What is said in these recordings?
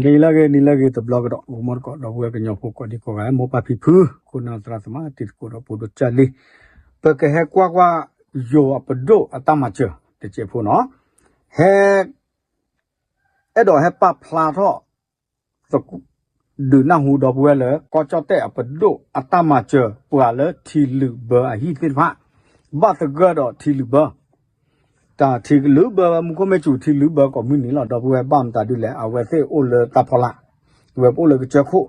နံၤလၢအဂ့ၤ နံၤလၢအဂ့ၤတဘျီကဒီး ဂီၤမီတကိး ဒီပုၢ်ဝဲၢ်ကညီဖိကိးဒံကိးဂၤ မိၢ်ပၢ်ဖံဖု ခိၣ်နၢ်သရၣ်သမါ တံၤသကိးဒီးဖိဒိၣ်ကၢ်လံ, ပကဟဲကွၢ်ကွၢ် ယိၤအပဒိၣ်အတၢ်မၤစၢၤ တစဲးဖိနီၤ, ဟဲ အဲၣ်ဒိးဟဲပာ်ဖျါထီၣ် သ ဒုးနၢ်ဟူဒီပုၢ်ဝဲၢ်လၢ ကီၢ်ကၠီၣ်တဲၣ်အပဒိၣ်အတၢ်မၤစၢၤ ပှၤလၢထံလုာ်ဘၢအဟံၣ်သ့ၣ်တဖၣ် ဘၣ်သဂၢၢ်ဒီးထံလုာ်ဘၢ တၢ်ထံလုာ်ဘၢဝဲမူခိၣ်မ့ၢ်စူၤ ထံလုာ်ဘၢကိးမုၢ်နံၤလီၤ ဒီပုၢ်ဝဲၢ် ဘၣ်မတၤဒုလဲၣ် အဝဲသ့ၣ်အိၣ်လၢတၢ်ဖီလာ်, ဝဲပအိၣ်လၢကစၢၢ်ခိၣ်,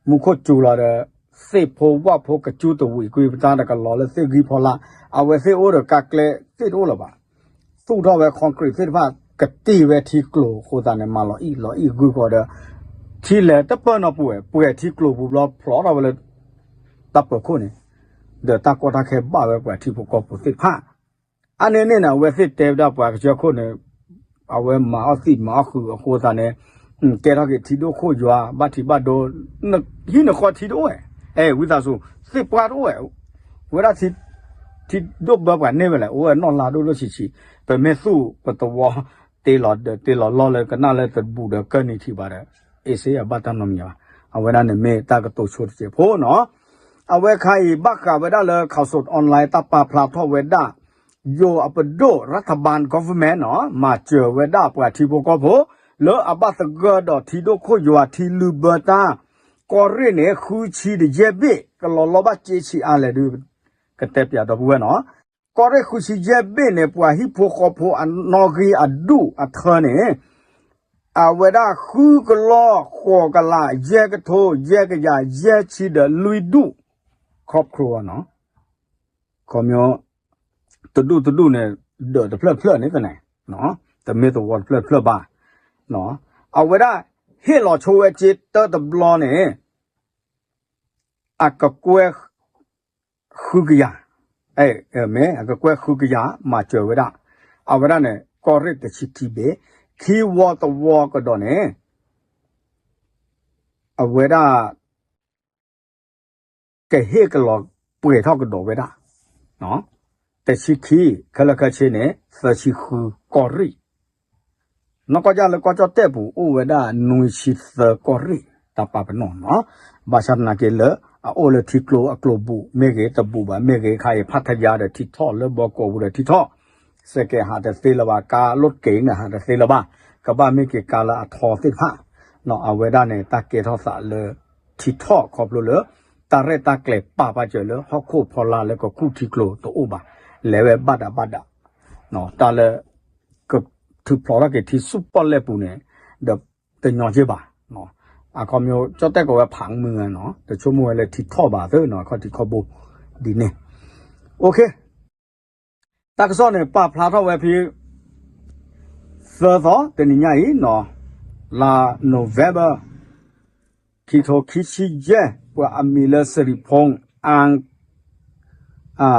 မူခိၣ်စူၤလီၤဒီး သ့ၣ်ဖိဝၣ်ဖိကစူတဝံးကွံာ်ပတၢ်တကလီၤလၢသ့ၣ်ဂံၢ်ဖီလာ်, အဝဲသ့ၣ်အိၣ်ဒီးကါကျဲသ့ၣ်တအိၣ်လၢၤဘၣ်, သူၣ်ထီၣ်ဝဲ concrete သ့ၣ်တဖၣ် ကတ့ၢ်ဝဲထံကျိၤအဃိသတးန့ၣ် မၤလီၤအံၣ်လီၤအံၣ်ဂုၢ်ဃီဒီး ထံလဲၤတပၢၢ်နီၢ်ပှဲၤ ပှဲၤထံကျိၤပူၤဘျီဖျိးထီၣ်ဝဲလၢ တၢ်ပၢၤခိၣ်န့ၣ်, ဒီးတၢ်ကီတၢ်ခဲဘၣ်ဝဲပှၤထံဖိကီၢ်ဖိသ့ၣ်တဖၣ်, အါန့ၢ်န့ၣ်န့ၣ် အဝဲသ့ၣ်တဲဝဲဒၣ်ပှၤကစၢၢ်ခိၣ်န့ၣ်, အဝဲမၤအီၣ်သံးမၤအီၣ်ဃုာ်အဃိသတးန့ၣ်, ကဲထီၣ်က့ၤထံဒိၣ်ခိၣ်ယွၤ ဘၣ်ထံးဘၣ်ဒိ, ဟံၣ်နဃီထံတအိၣ်ဝဲ, အဲ ဝံသးစူၤ သ့ၣ်ပှၢ်တအိၣ်ဝဲ, ဝဲဒၣ် ထံဒိၣ်ဘၢပှၤန့ၢ်ဝဲလဲၣ် အိၣ်ဝဲနီၢ်လါဒိၣ်ဒိၣ်ဆံးဆံး, ပမ့ၢ်သူၣ်ပသဝီ တ့လီၤဒီးတ့လီၤလီၢ်လၢကနၣ်လၢတဘူၣ်ဒီးကၢၢ်နံၤထံးဘၣ်ဒီး အ့စ့အဘၣ်တၢ်နီတမံၤဘၣ်, အဝဲဒၣ်န့ၣ်မ့ၢ်တၢ်ကတိၤဆိတစဲးဖိနီၤ, အဝဲခါအံၤဘၣ်ဃးဝဲဒၣ်လၢ Khaosod Online တၢ်ပာ်ဖျါထီၣ်ဝဲဒၣ် ယိၤအပဒိၣ် ရၤထဘၢၣ် government နီၤ မၤစၢၤဝဲဒၣ်ပှၤထံဖိကီၢ်ဖိ လၢအဘၣ်သဂၢၢ်ဒီးထံဒိၣ်ခိၣ်ယွၤထံလုာ်ဘၢတၢ်, ကီၢ်ရ့ၣ်န့ၣ် ဃုဆံတယဲၢ်ဘ့ၣ် ကလီၤလီၢ်ဘၣ်စ့ဆံးအါလဲၣ်ဒုး, ကတဲပၠးဒီပုၢ်ဝဲၢ်နီၤ, ကီၢ်ရ့ၣ်ဃုဆံယဲၢ်ဘ့ၣ်န့ၣ် ပှၤဟံၣ်ဖိဃီဖိအနီၣ်ဂံၢ်အဒူၣ်အထၢန့ၣ် အဝဲဒၣ်ဃုကလီၢ်ဃိးကလး ယဲၢ်ကထိ ယဲၢ်ကယၤ ယဲၢ်ဆံဒီးလွံၢ်ဒူၣ် ခီဖျိနီၤ, ခီ တဒူၣ်တဒူၣ်န့ၣ် ဒၢးတဖျၢၣ်တဖျၢၣ်န့ၣ်တန့ၣ်, တမ့ၢ်သဝီတဖျၢၣ်တဖျၢၣ်ဘၣ်, အဝဲဒၣ် ဟ့ၣ်လီၤဆိဝဲစ့တၢတဘျီန့ၣ် အကကွဲၢ် ဃုကယၤ, မ့ၢ်အကကွဲၢ်ဃုကယၤ မၤစၢၤဝဲဒၣ်, အဝဲဒၣ်န့ၣ် ကီၢ်ရ့ၣ်တဆံခံဘ့ၣ်, ခံဝီတဝီကဒီးန့ၣ် အဝဲဒၣ် ကဟ့ၣ်ကလီၤပှဲၤထီၣ်ကဒီးဝဲဒၣ်, တဆံခံ, ခဲလၢာ်ခဲဆ့န့ၣ် သၢဆံဃု ကီၢ်ရ့ၣ် နီၢ်ကီၢ်ဒ်လၢကီၢ်ကၠီၣ်တဲၣ်ပူၤ အိၣ်ဝဲဒၣ်နွံဆံသၢကီၢ်ရ့ၣ် တၢ်ပာ်ပနီၣ်နီၤ, ဘၣ်ဆၣ်သနာ်က့လၢ အအိၣ်လၢထံကျိအကျိၤဘူး မ့ၢ်ဂ့ၤ တဘူးဘၣ် မ့ၢ်ဂ့ၤ ခါအံၤ ဖးထယါဒီးထံထီၣ် လၢဘီကီးပူၤဒီးထံထီၣ်, စဲးကဲးဟးတသ့လၢၤဘၣ် ကါလိၣ်က့ၤန့ၣ် ဟးတသ့လၢၤဘၣ်, ကဘၣ်မ့ၢ်က့ၤကါလၢအထီသ့ၣ်တဖၣ်, အဝဲဒၣ်န့ၣ် တၢ်ကဲထီၣ်သးလၢ ထံထီၣ်ခီဖျိလၢ တၢ်ရဲၣ်တၢ်ကျဲၤပာ်ပာ်စၢၤလၢဟီၣ်ခိၣ်ဖီလာ်လၢကခူၣ်ထံကျိတအိၣ်ဘၣ်, လဲၤဝဲဘၣ်ဒးဘၣ်ဒး, တၢ်လၢ ကထုးဖျိးထီၣ်က့ၤထံဆူၣ်ပီၣ်လဲၣ်ပူၤန့ၣ် ဒီးတညီက့ဘၣ်, အခီပညီ ကၠီၣ်တဲၣ်ကိးဝဲဖးမုၢ်နီၤ တဆိကမိၣ်ဝဲလၢထံထီၣ်ဘၣ်သ့နီၤ အခီၣ်ထံးခီၣ်ဘိ ဒ်န့ၣ်, တၢ်ကစီၣ်န့ၣ် ပာ်ဖျါထီၣ်ဝဲဖဲ သၢသီ တနံၤညါအံၤနီၤ လါ November ခံထိခံဆံယဲၢ် ပှၤအမံၤလၢ စရံဖူ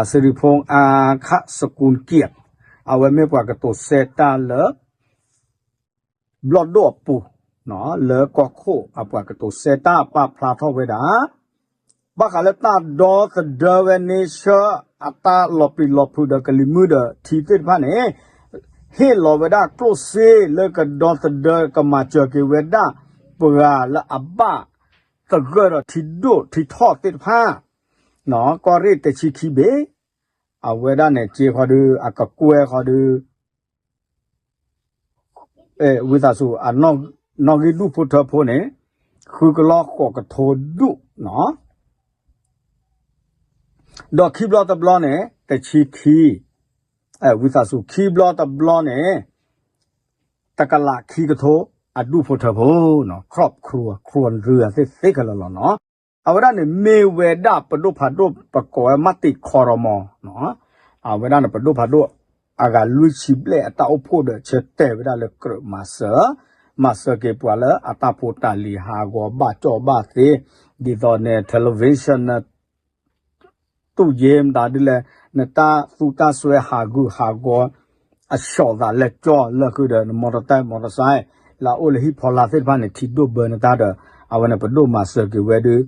စရံဖူ အခ စကူၣ်ကၠံၣ် အဝဲမ့ၢ်ပှၤကတိၤဆၢတၢ်လၢ ဘျီၣ်ဒိၣ်အပူၤ လၢကီၢ်ခိၣ်အပှၤကတိၤဆၢတၢ်ပာ်ဖျါထီၣ်ဝဲဒၣ် ဘၣ်ဃးလၢတၢ်ဒီသဒၢဝဲန့ဆၢၣ် အတၢ်လီၤပျံၤလီၤဖုးဒီးကလံၤမုၢ်ဒီးထံသ့ၣ်တဖၣ်န့ၣ် ဟ့ၣ်လီၤဝဲဒၣ်ကျိၣ်စ့လၢကဒီသဒၢကမၤစၢၤက့ၤဝဲဒၣ် ပှၤလၢအဘၣ်သဂၢၢ်ဒီးထံဒိၣ်ထံထီၣ်သ့ၣ်တဖၣ် ကီၢ်ရ့ၣ်တဆံခံဘ့ၣ် အဝဲဒၣ်န့ၣ် စ့ဃီဒုး အကကွဲၢ်ဃီဒုး ဝံသးစူၤ အနီၣ်ဂံၢ်ဒူၣ်ဖိထၢဖိန့ၣ် ဃုကလီၢ်ဃိးကထိဒူၣ်နီၤ ဒီးခံဘျီတဘျီန့ၣ် တဆံခံ ဝံသးစူၤ ခံဘျီတဘျီန့ၣ် တကလးခံကထိ အဒူၣ်ဖိထၢဖိနီၤ ခီၣ်ခရူၣ် ခရူၣ်ရူၢ်အသ့ၣ်သ့ၣ်ခဲလၢာ်လီၤနီၤ အဝဲဒၣ်န့ၣ် မ့ၢ်ဝဲဒၣ်ပဒိၣ်ဖးဒိၣ် ပကိးဝဲမးတံာ်ခီရမီၤနီၤ အဝဲဒၣ်န့ၣ် ပဒိၣ်ဖးဒိၣ် အဂၤလွံၢ်ဆံဘျဲၣ်အတၢ်အိၣ်ဖှိၣ်ဒီးဆၢတဲာ်ဝဲဒၣ်လၢကြၢးမၤစၢၤ မၤစၢၤက့ၤပှၤလၢအတၢ်ဖိတၢ်လံၤဟးဂီၤဘၣ်ကၠီၣ်ဘၣ်သ့ ဒ်သိးန့ၣ် television န့ၣ် တူၢ်ယ့မတၤဒ်လဲၣ် နတၢ်သူတၢ်စွဲဟးဂူာ်ဟးဂီၤ အဆီၣ်သးလဲၤကၠီလၢဃုာ်ဒီး န motorcycle motorcycle လၢအအိၣ်လၢဟံၣ်ဖီလာ်သ့ၣ်တဖၣ်န့ၣ် ထံဒိၣ်ဘၢနတၢ်ဒီး အဝဲန့ၣ် ပဒိၣ်မၤစၢၤက့ၤဝဲဒုး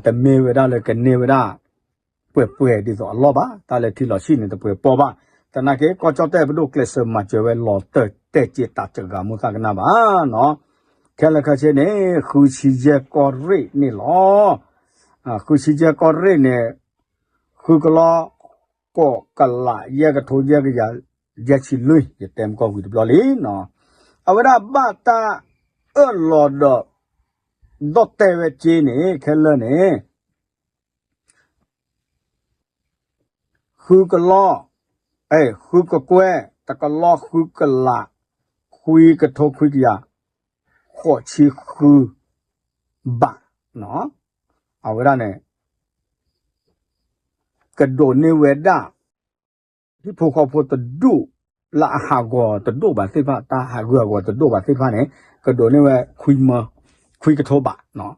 တမ့ၢ်ဝဲဒၣ်လၢကန့ၢ်ဝဲဒၣ် ပှဲၤပှဲၤဒ်သိးအလီၢ်ဘၣ် တၢ်လၢထံလီၤဆံၣ်န့ၣ် တပှဲၤပီၢ်ဘၣ် သနာ်က့ ကီၢ်ကၠီၣ်တဲၣ်ပဒိၣ်ကျဲးစၢးမၤစၢၤဝဲလီၤတၢၢ်တဲာ်က့ၤတၢ်စှၤဂၤမိၢ်သၣ်ကနၣ်ဘၣ်နီၤ ခဲလၢာ်ခဲဆ့န့ၣ် ဃုဆံယဲၢ်ကီၢ်ရ့ၣ်န့ၣ်လီၤ. ဃုဆံယဲၢ်ကီၢ်ရ့ၣ်န့ၣ် ဃုကလီ ဃိးကလးယဲၢ်ကထိယဲၢ်ကယၤ ယဲၢ်ဆံလွံၢ် ယတဲမကီၢ်ဝံၤတဘျီလံ. အဝဲဒၣ်ဘၣ်တၢ်အၢၣ်လီၤဒီး ဒီၣ်တဲာ်ဝဲစ့န့ၣ် ခဲလၢာ်န့ၣ် ဃုကလီ ဃုကကွဲၢ် တကလီဃုကလး ခွံကထိခွံကယၤ ဃိးဆံဃု ဘး အဝဲဒၣ်န့ၣ် ကဒိးန့ၢ်ဝဲဒၣ် ဟံၣ်ဖိဃီဖိတဒူၣ် လၢအဟးဂီၤတဒိၣ်ဘၣ်သ့ၣ်တဖၣ် တၢ်ဟးဂူာ်ဟးဂီၤတဒိၣ်ဘၣ်သ့ၣ်တဖၣ်န့ၣ် ကဒိးန့ၢ်ဝဲ ခွံကထိဘး.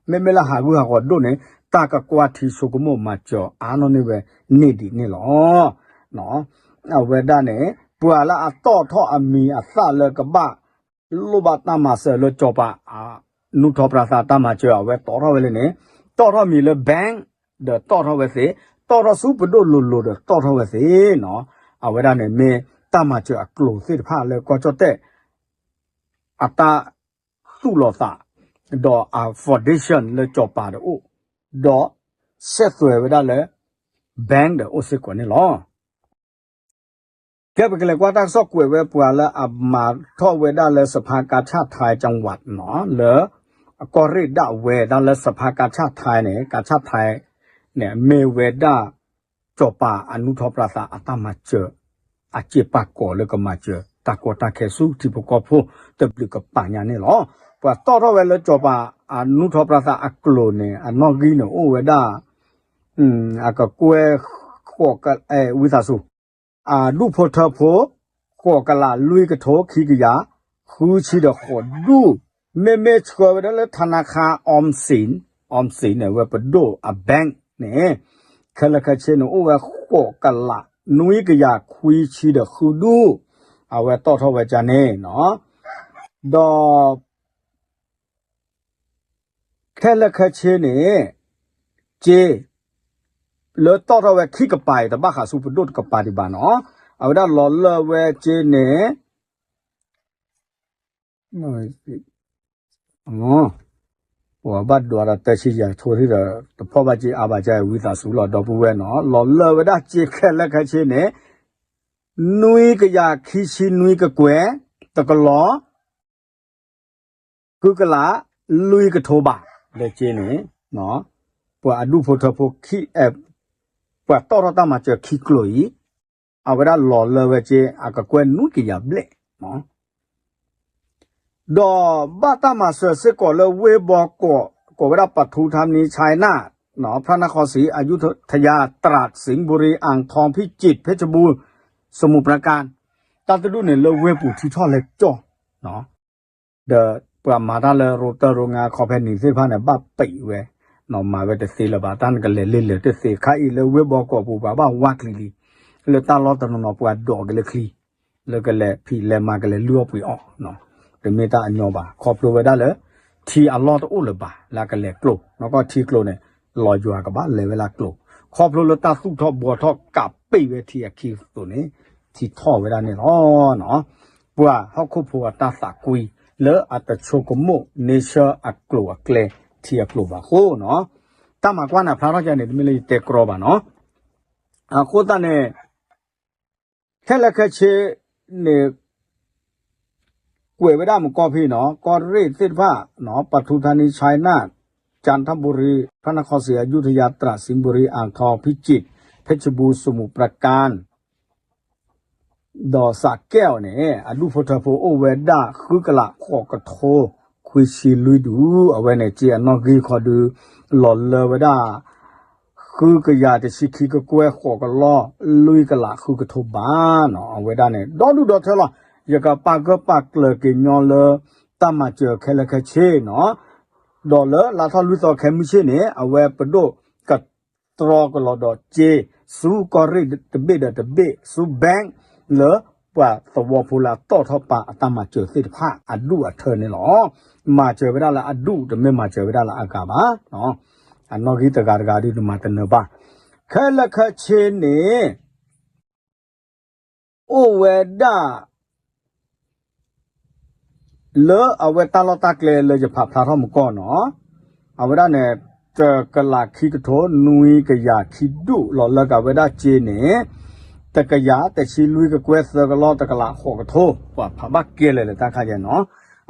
မ့မ့ၢ်လၢဟးဂူာ်ဟးဂီၤဒိၣ်န့ၣ် တၢ်ကကွၢ်ထံဆိကမိၣ်မၤစၢၤအါန့ၢ်န့ၢ်ဝဲန့ၢ်ဒံးန့ၣ်လီၤ. အဝဲဒၣ်န့ၣ် ပှၤလၢအတီၣ်ထီၣ်အမံၤအသၣ်လၢကဘၣ် လိၣ်ဘၣ်တၢ်မၤစၢၤလၢစီၤပၤ နူၢ်ထီၣ်ပြၢသးတၢ်မၤစၢၤ အဝဲတီၣ်ထီၣ်ဝဲလၢန့ၣ် တီၣ်ထီၣ်မံၤလၢ bank ဒီးတီၣ်ထီၣ်ဝဲသ့, တီၣ်ထီၣ်ဆူပဒိၣ်လိၤလိၤဒီးတီၣ်ထီၣ်ဝဲသ့နီၤ. အဝဲဒၣ်န့ၣ်မ့ၢ်တၢ်မၤစၢၤအကျိၤသ့ၣ်တဖၣ်လၢကီၢ်ကၠီၣ်တဲၣ် အတၢ်သူၣ်လီၤသး ဒီးအ foundation လၢစီၤပၤတအိၣ် ဒီးစဲးသွဲးဝဲဒၣ်လၢ bank ဒီးအိၣ်စ့ၢ်ကီးန့ၣ်လီၤ. ကဲ ပကလဲၤကွၢ်တၢ်ကစီၣ်ကွဲးဝဲပှၤလၢအမၤထီၣ်ဝဲဒၣ်လၢ စဖါကါဆၣ်ထဲ ကၠၣ်ဝးနီၤ လၢ ကီၢ်ရ့ၣ်ဒၣ်ဝဲဒၣ်လၢ စဖါကါဆၣ်ထဲန့ၣ် ကါဆၣ်ထဲန့ၣ် မ့ၢ်ဝဲဒၣ် စီၤပၤအနူၢ်ထီၣ်ပြၢသးအတၢ်မၤစၢၤ အစ့ပာ်ကီၤလၢကမၤစၢၤတၢ်ကီတၢ်ခဲဆူထံဖိကီၢ်ဖိတဘျုးကပၤညါန့ၣ်လီၤ. ပှၤတီၣ်ထီၣ်ဝဲလၢစီၤပၤအနူၢ်ထီၣ်ပြၢသးအကျိၤန့ၣ် အနီၣ်ဂံၢ်န့ၣ်အိၣ်ဝဲဒၣ် အကကွဲၢ် ဃိးက ဝံသးစူၤ အဒူၣ်ဖိထၢဖိ ဃိးကလးလွံၢ်ကထိခံကယၤ ဃုဆံဒီးဃိးဒူၣ်, မ့မ့ၢ်ဆှၢဝဲဒၣ်လၢ ထနါခါ အီစ့ၣ် အီစ့ၣ်န့ၣ် ဝဲပဒိၣ်အ bank န့ၣ် ခဲလၢာ်ခဲဆ့န့ၣ် အိၣ်ဝဲဃိးကလးနွံကယၤခွံဆံဒီးဃုဒူၣ်, အဝဲတီၣ်ထီၣ်ဝဲဒၣ်န့ၣ်နီၤ, ဒီး ခဲလၢာ်ခဲဆ့န့ၣ် စ့ လၢတီၣ်ထီၣ်ဝဲခံကပၤအံၤ တဘၣ်ဃးဆူပဒိၣ်တကပၤဒံးဘၣ်နီၤ, အဝဲဒၣ်လီၤလၢာ်ဝဲစ့န့ၣ် ပှၤဘၣ်ဒွးဒီးတဆံယၤထိဒီး တဖီၣ်ဘၣ်စ့အါဘၣ်ကါ ဝံသးစူၤလီၤ ဒီပုၢ်ဝဲၢ်နီၤ, လီၤလၢာ်ဝဲဒၣ်စ့ခဲလၢာ်ခဲဆ့န့ၣ် နွံကယၤခံဆံနွံကကွဲၢ် တကလီၤ ဃုကလး လွံၢ်ကထိဘး လၢစ့န့ၣ် ပှၤအဒူၣ်ဖိထၢဖိ ပှၤတီၣ်ထီၣ်တၢ်မၤစၢၤခံကျိၤအံၤ အဝဲဒၣ်လီၤလၢာ်ဝဲစ့ အကကွဲၢ်နွံကယၤဘျဲၣ် ဒီးဘၣ်တၢ်မၤစၢၤစ့ၢ်ကီးလၢဝ့ၢ်ဘီကီး ကိးဝဲဒၣ် ပထူထါမံၤ ဆဲနၣ် ဖျါနၣ်ခီစံး အယူထယၤ တြး စံးဘူရံ အၣ်ထီ ဖံစံး ဖ့ၣ်စဘူ စမူးပြကၣ် တၢ်တဒူၣ်န့ၣ်လၢဝ့ၢ်ပူၤထံထီၣ်လဲၤကၠီၣ် ဒီးပှၤမၤတၢ်လၢရိတၢ်ရိငါ ခီဖဲန့ၣ်သ့ၣ်တဖၣ်န့ၣ် ဘၣ်ပံးဝဲ မၤဝဲတသ့လၢၤဘၣ် တၢ်နကလဲၤလ့လၢာ်တသ့ ခါအံၤလၢဝ့ၢ်ဘီကီးပူၤ ပှၤဘၣ်ဝါချံလံ လၢတၢ်လီၢ်တနီၤနီၤ ပှၤဒိးက့ၤလၢချံ လၢကလဲၤဖံးလဲၤမၤကလဲၤလုၢ်အီၣ်ပှ့ၤအီၣ် တမ့ၢ်တၢ်အညီဘၣ် ခီဖျိဝဲဒၣ်လၢ ထံအလီၢ်တအိၣ်လၢၤဘၣ် လၢကလဲၤကျိၤ နီၢ်ကီၢ်ထံကျိၤန့ၣ် လီၤယွၤကဘၣ်လဲၤဝဲလၢကျိၤ ခီဖျိလၢတၢ်သူၣ်ထီၣ်ဘှီထီၣ်ကးပ့းဝဲထံအခံအသိးန့ၣ် ထံထီၣ်ဝဲဒၣ်န့ၣ်လီၤ. ပှၤဟီၣ်ခိၣ်ဖိအတၢ်သးကွံ လၢအတဆိကမိၣ်န့ဆၢၣ်အကျိၤအကျဲ ထံအကျိၤဘၣ်အဃိနီၤ တၢ်မၤကွၢ်န့ၣ်ဖျါထီၣ်ကန့ၣ် တမ့ၢ်လၢယတဲကြီဘၣ်နီၤ အဃိသတးန့ၣ် ခဲလၢာ်ခဲဆ့န့ၣ် ကွဲးဝဲဒၣ်မုၢ်ကီၢ်ဖံနီၤ ကီၢ်ရ့ၣ်သ့ၣ်တဖၣ် ပထူထါနံၤ ဆဲနၣ် ကၠၣ်ထဘူရံ ဖျါနၣ်ခီစံး အယူထယၤ တြး စံးဘူရံ အၣ်ထီ ဖံစံး ဖ့ၣ်စဘူ စမူးပြကၣ် ဒီးစးကဲၣ်အီၤန့ၣ် အဒူၣ်ဖိထၢဖိအိၣ်ဝဲဒၣ်ဃုကလးဃိးကထိခွံဆံလွံၢ်ဒူၣ် အဝဲန့ၣ်စ့အနီၣ်ဂံၢ်ခီဒု လီၤလၢာ်ဝဲဒၣ် ဃုကယၤတဆံခံကကွဲၢ်ဃိးကလီၢ် လွံၢ်ကလးဃုကထိဘးနီၤ အဝဲဒၣ်န့ၣ် ဒီဒူၣ်ဒီထၢလီၤ ယကပာ်ဂၢၢ်ပာ်ကျၢၤက့ၤညီလၢ တၢ်မၤစၢၤခဲလၢာ်ခဲဆ့နီၤ ဒီးလၢလါထီၣ်လွံၢ်သီခဲမုၢ်ဆ့ၣ်န့ၣ် အဝဲပဒိၣ်က တြီကလီၤဒီးစ့ ဆူကီၢ်ရ့ၣ်တဘ့ၣ်ဒီးတဘ့ၣ် ဆူ bank လၢပှၤသဝီဖိလၢအတီၣ်ထီၣ်ပာ်အတၢ်မၤစၢၤသ့ၣ်တဖၣ်အဒူၣ်အထၢန့ၣ်လီၤ. မၤစၢၤဝဲဒၣ်လၢအဒူၣ် တမ့ၢ်မၤစၢၤဝဲဒၣ်လၢအဂၤဘၣ်. အနီၣ်ဂံၢ်တဂၤတဂၤဒုးနမၤတနၢၤဘၣ်. ခဲလၢာ်ခဲဆ့န့ၣ် အိၣ်ဝဲဒၣ် လၢအဝဲတၢ်လီၢ်တၢ်ကျဲလၢယဖးဖျါထီၣ်မူကီၢ်နီၤ, အဝဲဒၣ်န့ၣ် တကလးခံကထိနွံကယၤခံဒူၣ်လီၤ လၢကဝဲဒၣ်စ့န့ၣ် တကယၤတဆံလွံၢ်ကကွဲၢ်သၢကလီၢ် တကလးဃိးကထိ ပှၤဖးဘၣ်ကဲလၢာ်လၢတၢ်ခါယဲနီၤ.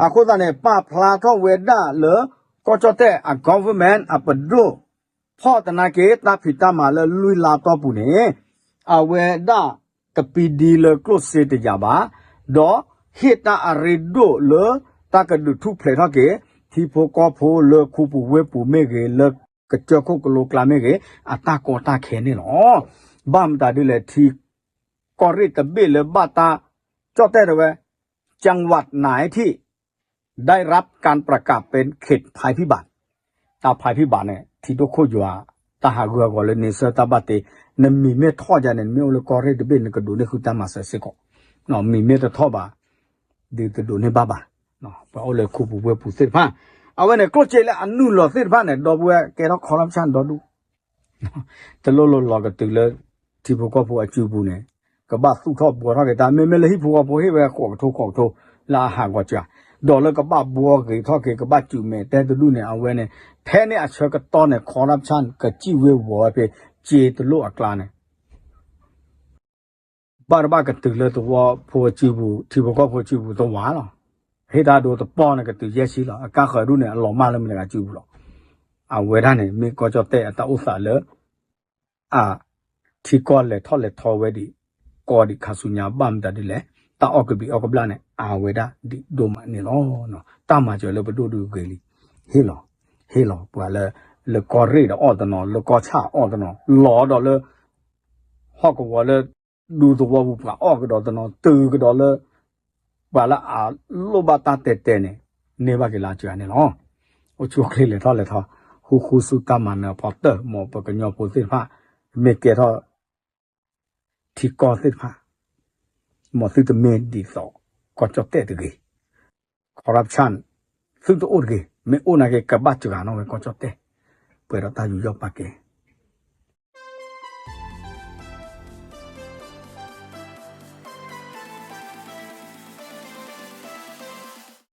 အဃိသတးန့ၣ် ပာ်ဖျါထီၣ်ဝဲဒၣ်လၢ ကီၢ်ကၠီၣ်တဲၣ်အ government အပဒိၣ် ဖီၣ်သနာ်က့ တၢ်ဖံးတၢ်မၤလၢလွံၢ်လါတီၢ်ပူၤန့ၣ် အဝဲဒၣ်တပံဒံလၢကျိၣ်စ့တယာ်ဘၣ်, ဒီးဟ့ၣ်တၢ်အရ့ဒိၣ်လၢ တၢ်ကဒုးထူၣ်ဖျဲးထီၣ်က့ၤ ထံဖိကီၢ်ဖိလၢခူပူၤဝ့ၢ်ပူၤမ့ၢ်ဂ့ၤ လၢကစၢၢ်ခိၣ်ကလိကျါမ့ၢ်ဂ့ၤ အတၢ်ကီတၢ်ခဲန့ၣ်လီၤ. ဘၣ်မတၤဒ်လဲၣ် ထံကီၢ်ရ့ၣ်တဘ့ၣ်လၢဘၣ်တၢ်ကၠီၣ်တဲၣ်တဲဝဲ จังหวัดไหนที่ได้รับการประกาศเป็นเขตภัยพิบัติ တၢ်ဖးဖံးဘၣ်န့ၣ် ထံဒိၣ်ခိၣ်ယွၤ တၢ်ဟးဂူာ်ဟးဂီၤလၢန့ဆၢၣ်တၢ်ဘၣ်တ့, နမံၤမ့ၢ်ထီၣ်ယၤန့ၣ် နမ့ၢ်အိၣ်လၢကီၢ်ရ့ၣ်တဘ့ၣ် နကဒိးန့ၢ်ဃုတၢ်မၤစၢၤစ့ၢ်ကီး, မံၤမ့ၢ်တထီၣ်ဘၣ် ဒုးတဒိးန့ၢ်ဘၣ်ဘၣ်, ပှၤအိၣ်လၢခူပူၤဝ့ၢ်ပူၤသ့ၣ်တဖၣ်, အဝဲန့ၣ် ကျိၣ်စ့လၢအနုာ်လီၤသ့ၣ်တဖၣ်န့ၣ် ဒီပုၢ်ဝဲၢ်ကဲထီၣ် corruption ဒီဒူၣ် တလိၣ်လိၣ်လီၤကတုၤလၢ ထံဖိကီၢ်ဖိအစုပူၤန့ၣ် ကဘၣ်သူၣ်ထီၣ်ဘှီထီၣ်က့ၤတၢ် မ့မ့ၢ်လၢဟံၣ်ဖိဃီဖိဟ့ၣ်ဝဲဃိးကထိဃိးကထိ လၢအဟးဂီၤစှၤ, ဒီးလၢကဘၣ်ဘှီဂ့ၤထီၣ်က့ၤ ကဘၣ်စူးမဲာ်တဲတဒူၣ်န့ၣ် အဝဲန့ၣ် ဖဲန့ၣ်အဆၢကတီၢ်န့ၣ် corruption ကစံၣ်ဝ့ၤဝီၤဝဲဖဲ စ့တလိၣ်အကျါန့ၣ် ဘၣ်တဘၣ်ကတုၤလၢသဝီဖိအစုပူၤ ထံဖိကီၢ်ဖိအစုပူၤသဝီလီၤ. ဟ့ၣ်တၢ်ဒိတပီၢ်န့ၣ် ကတုၤယဲၢ်ဆံလီၤ. အကါဃၢၤဒူၣ်န့ၣ် အလီၤမၢ်လၢမတၤတဂၤစုပူၤလီၤ. အဝဲဒၣ်န့ၣ် မ့ၢ်ကီၢ်ကၠီၣ်တဲၣ်အတၢ်အိၣ်သးလၢ အထံကီၢ်လဲၤထီၣ်လဲၤထီဝဲဒံး ကီဒံးခါဆူညါ ဘၣ်မတၤဒ်လဲၣ် တၢ်အီၣ်ကဘံးအီၣ်ကဘျၣ်န့ၣ် အဝဲဒၣ်ဒံးဒိၣ်မးန့ၣ်လီၤ. တၢ်မၤစၢၤလၢပဒိၣ်ဒုးဂ့ၤလံ, ဟ့ၣ်လီၤ, ဟ့ၣ်လီၤပှၤလၢ လၢကီၢ်ရ့ၣ်ဒီးအီၣ်တနီၤ လၢကီၢ်ဆၣ်အီၣ်တနီၤ လီၤဒီးလၢ ဟီၣ်ကဝီၤလၢ ဒူသဝီပူၤပှၤအီၣ်ကဒီးတနီၤ တုၤကဒီးလၢ ပှၤလၢအလိၣ်ဘၣ်တၢ်တဲတဲန့ၣ် န့ၢ်ဘၣ်က့ၤလၢအစှၤန့ၣ်လီၤ. အိၣ်ဆူၣ်အိၣ်ချ့လဲၤထီၣ်လဲၤထီ ဃူဃူဆူတၢ်မၤနၢၤအဖီတၢၢ် မ်ပကညီဖိသ့ၣ်တဖၣ် မ့ၢ်ကဲထီၣ် ထံကီၢ်သ့ၣ်တဖၣ် မ်သုတမ့ၢ်ဒ်သိး ကီၢ်ကၠီၣ်တဲၣ်တဂ့ၤ corruption သုတအိၣ်တဂ့ၤ, မ့ၢ်အိၣ်နာ်က့ ကဘၣ်စှၤနီၣ်ဝဲကီၢ်ကၠီၣ်တဲၣ် ပှဲၤဒီးတၢ်ယူးယီၣ်ပာ်ကဲ